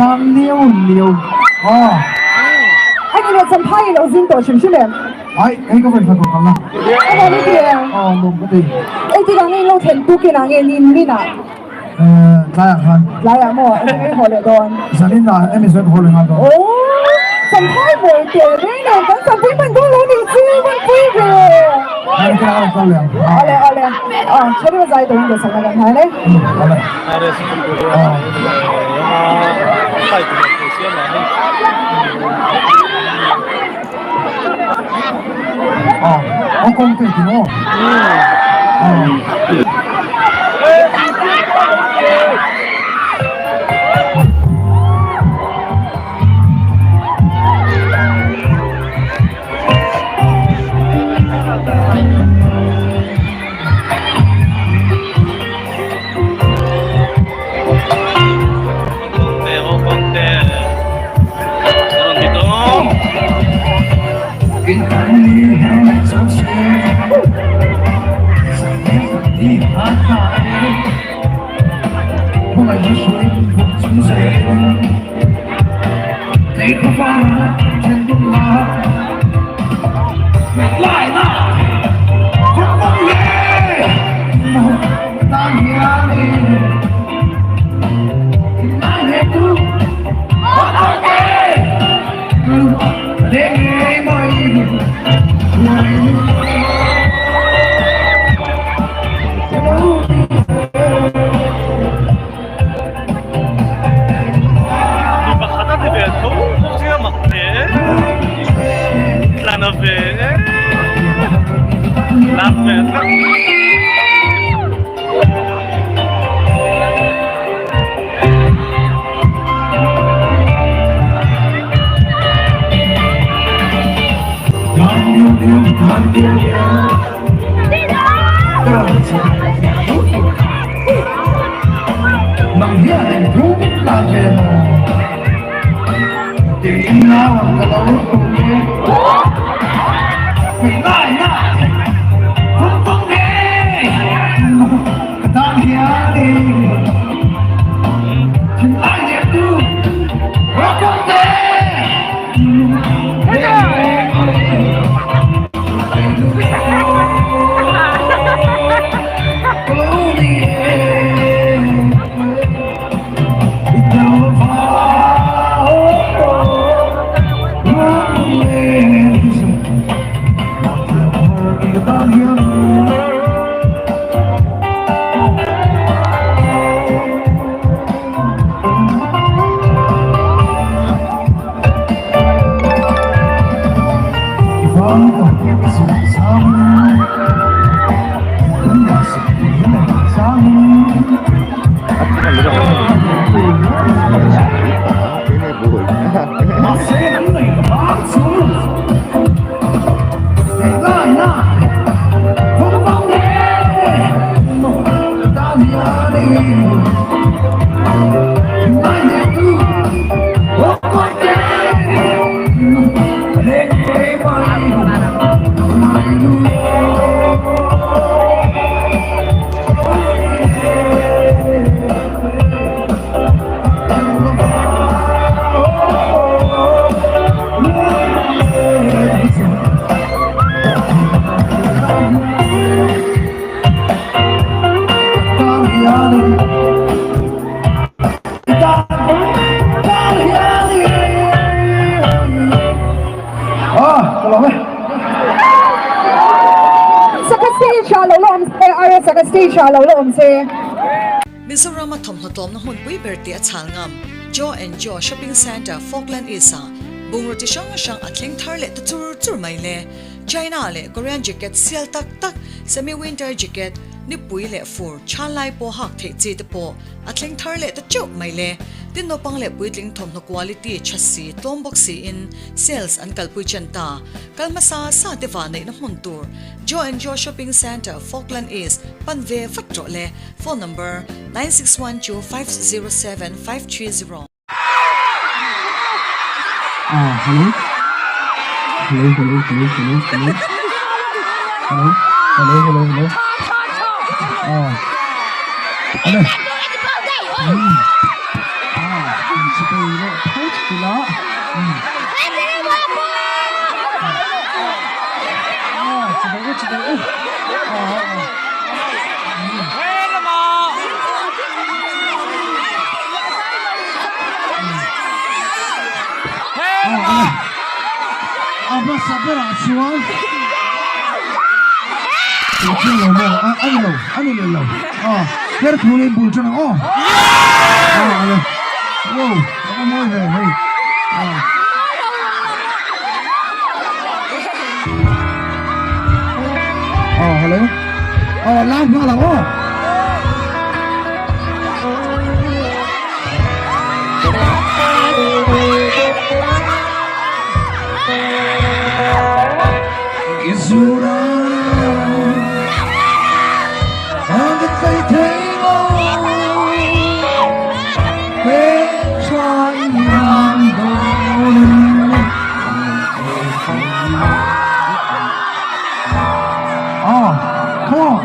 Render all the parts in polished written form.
Tan liau liau aw. A ni leh Champhai i lo zing tawh hrim hrim em? Ai, hei ka vawi khat rawn kal na. A ni ti em? Aw, nuam ka ti. Engtikah nge in lo thlen tukin ah nge ni min ah? Tlaiah khan. Tlaiah maw? Engtin nge i haw leh dawn? Zanin ah emi chuan ka haw leh nghal dawn. Aww! Champhai mawi teh reng nen kan champui hman dawn lo nih chu hman pui ve. Hei ka rawn kal leh ang. Awle awle. Aw, Chhari zai turin duhsak na kan hman e. Awle. Aw, aw kawng te ti maw? Aw. Mizoram a thawmhnaw tlawmna hmunpui ber tih a chhal ngam Joe and Joe Shopping Centre, Falkland East-ah bungraw chi hrang hrang a thleng thar leh ta chur chur mai le. China leh Korean jacket sial tak tak, semi-winter jacket, nipui leh fur, chhan lai pawh hak theih chi te pawh a thleng thar leh ta teuh mai le. Tin naupang leh puitling thawmhnaw quality tha si, tlawm bawk siin sales an kalpui chen ta. Kal hmasa sa te va neihna hmun tur Joe and Joe Shopping Centre, Falkland East, pan ve vat rawh le. Phone number, 961250 7530. Ah, hello. Hello, hello, hello, hello, hello. Hello, hello, hello, hello. Ah. Hello. Hmm. Ah, Tila. Ah, chibai u, chibai u. Ah, ah. A hmasa berah chuan Tih chiang lo maw? A ni lo, a ni leh lo. Aw, her thu leh bul ṭan ang aw. Aw, a le. Wow, a va mawi ve hei. Aw. Aw, hello. Aw, lam nghal ang aw. Oh, come on.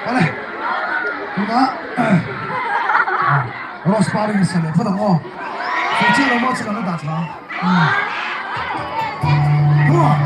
Awle, tunah Rose Park in sa leh phawt ang aw. Chu chiah lo maw chu kan la dah thla. Come on.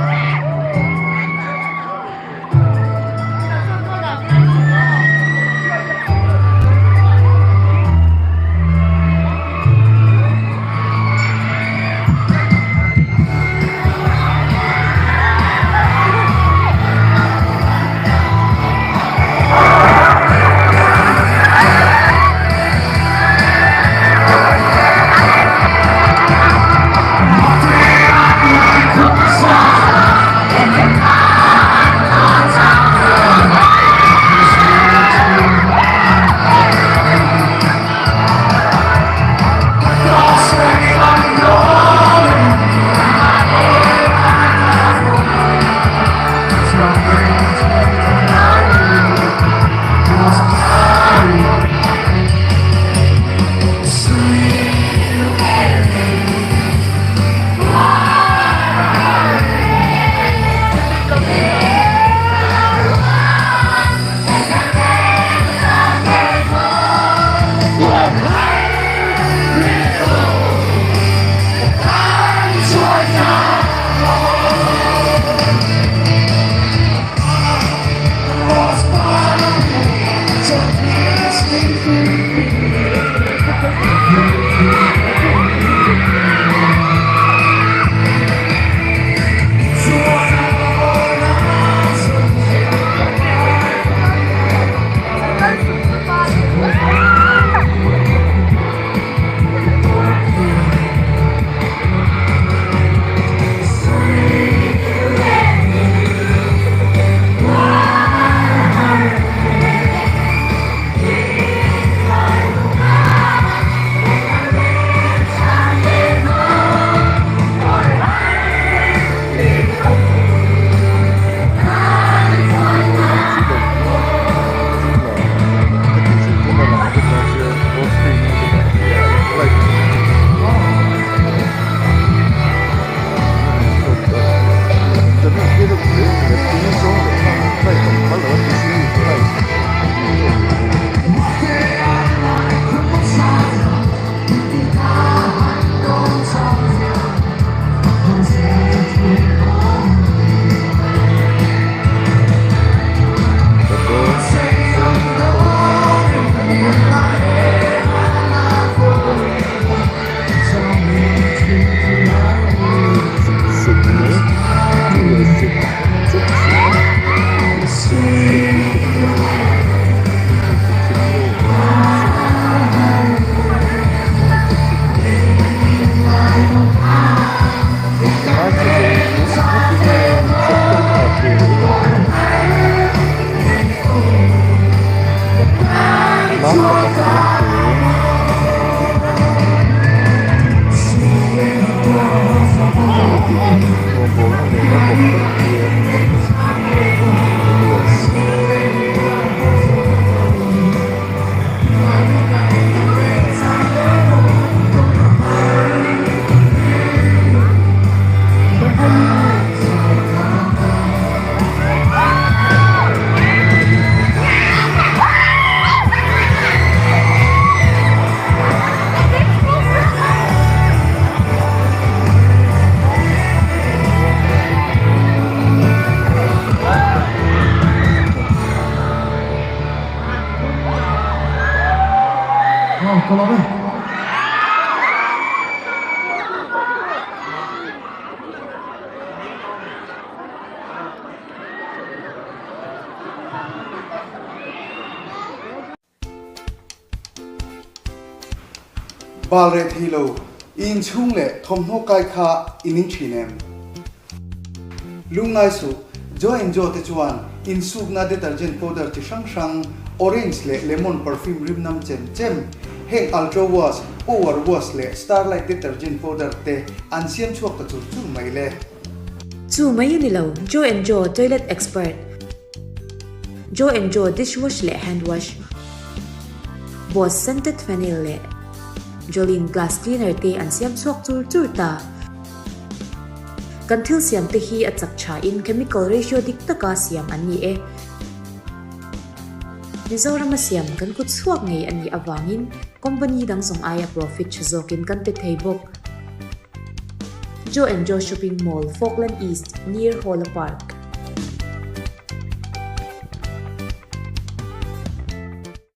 Aw ka lawm e. Bal reh thei lo, i inchhung leh thawmhnaw kai kha i ning thin em? Lungngai suh, Joe and Joe te chuan insukna detergent powder chi hrang hrang, orange leh lemon perfume rim nam chem chem, heng Ultra Wash, Power Wash leh Starlight detergent powder te an siam chhuak ta chur chur mai le. Chu mai a ni lo, Joe and Joe toilet expert, Joe and Joe dishwash leh hand wash, Boss scented phenyl leh Jolene glass cleaner te an siam chhuak chur chur ta. Kan thil siam te hi a chak tha in chemical ratio dik taka siam an ni e. Mizorama siam kan kut chhuak ngei a nih avangin company dang zawng aia profit tha zawkin kan pe thei bawk. Joe and Joe Shopping Mall, Falkland East, near Hawla Park.